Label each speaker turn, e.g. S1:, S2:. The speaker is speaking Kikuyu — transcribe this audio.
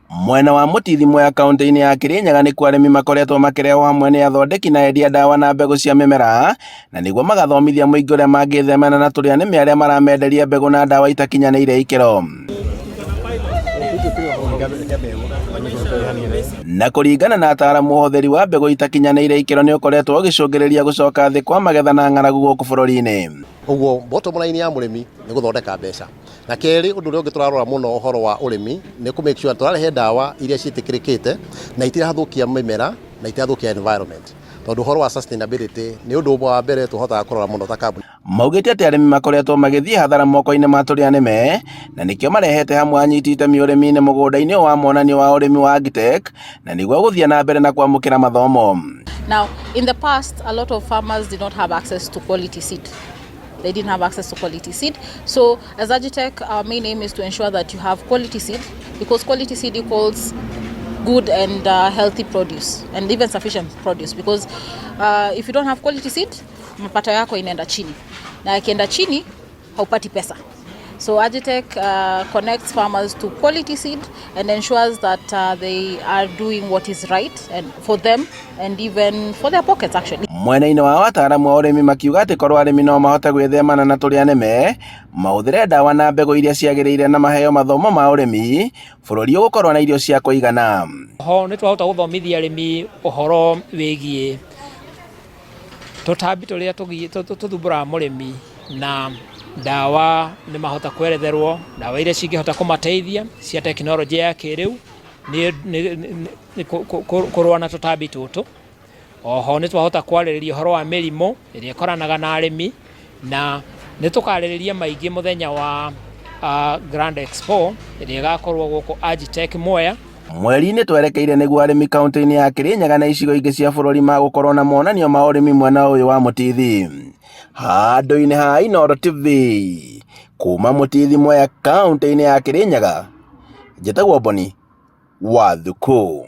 S1: Mwena wa Mũtithi Mwea kaunti-inĩ ya Kirinyaga nĩkuo arĩmi makoretwo makĩrehwo hamwe nĩ athondeki na endia ndawa na mbegũ cia mĩmera na nĩguo magathomithia mũingĩ ũrĩa mangĩthemana na tũrĩa nĩme arĩa maramenderia mbegũ na ndawa itakinyanĩire ikĩro. Na kũringana na ataaramu ũhũthĩri wa mbegũ itakinyanĩire ikĩro nĩ ũkoretwo ũgĩcũngĩrĩria gũcoka thĩ kwa magetha na ng'aragu gũkũ bũrũri-inĩ.
S2: Ũguo bottom line ya mũrĩmi nĩ gũthondeka mbeca. Na kerĩ ũndũ ũrĩa ũngĩ tũrarora mũno ũhoro wa ũrĩmi nĩ kũ make sure tũrarehe ndawa iria ciĩtĩkĩrĩkĩte na itirathũkia mĩmera na itirathũkia environment. Tondũ ũhoro wa sustainability nĩ ũndũ ũmwe wa mbere tũhotaga kũrora mũno ta kambuni.
S1: Maugĩte atĩ arĩmi makoretwo magĩthiĩ hathara moko-inĩ ma tũrĩa nĩme na nĩkĩo marehete hamwe anyiti itemi ũrĩmi-inĩ mũgũnda-inĩ ũyũ wa monanio wa ũrĩmi wa Agtech na nĩguo gũthiĩ na mbere na kwamũkĩra mathomo.
S3: Now, in the past, a lot of farmers did not have access to quality seed. They didn't have access to quality seed. So, as Agitech, our main aim is to ensure that you have quality seed, because quality seed equals good and healthy produce and even sufficient produce, because if you don't have quality seed, mapato yako inaenda chini, na ikienda chini haupati pesa. So Agitech connects farmers to quality seed and ensures that they are doing what is right and for them and even for their pockets, actually.
S1: Mwena-inĩ wa ataaramu a ũrĩmi makiuga atĩ korwo arĩmi no mahote gwĩthemana na tũrĩa nĩme, mahũthĩre ndawa na mbegũ iria ciagĩrĩire na maheo mathomo ma ũrĩmi, bũrũri ũgũkorwo na irio cia kũigana.
S4: Ho nĩ twahota gũthomithia arĩmi ũhoro wĩgiĩ tũtambi tũrĩa tũthumbũraga mũrĩmi na ndawa, nĩ mahota kweretherwo ndawa iria cingĩhota kũmateithia cia tekinoronjĩ ya kĩrĩu nĩ kũrũa na tũtambi tũtũ. Oho nĩ twahota kwarĩrĩria ũhoro wa mĩrimũ ĩrĩa ĩkoranaga na arĩmi, na nĩ tũkarĩrĩria maingĩ mũthenya wa Grand Expo ĩrĩa ĩgakorwo gũkũ Agitech Mwea.
S1: Mweri-inĩ twerekeire nĩguo arĩmi kaunti-inĩ ya Kirinyaga na icigo ingĩ cia bũrũri magũkorwo na monanio ma ũrĩmi mwena ũyũ wa Mũtithi. Handũ-inĩ ha Inooro TV, kuma Mũtithi Mwea kaunti-inĩ ya Kirinyaga, njĩtagwo Boni wa Thukũ.